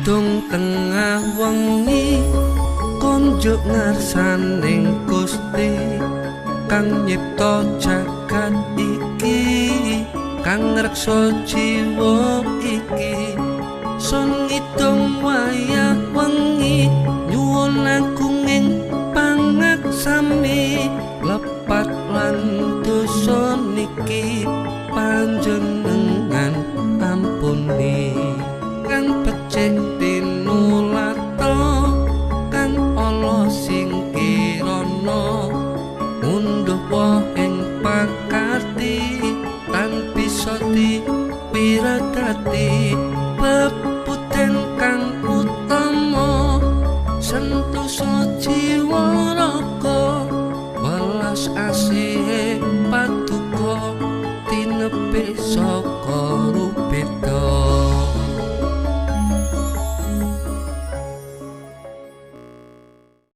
Ngidung tengah wengi konjuk ngarsaning Gusti kang nyipta jagat iki, kang ngreksa jiwa iki. Sun ngidung wayah wengi nyuwun agunging pangaksami, lepat lan dosa niki panjenengan ampuni. Kang becik tinulata, kang ala sing kirana, ngunduh wohing pakarti tan bisa dipiradati. Peputen kang utama sentosa jiwa raga, welas asihe paduka tinebih saka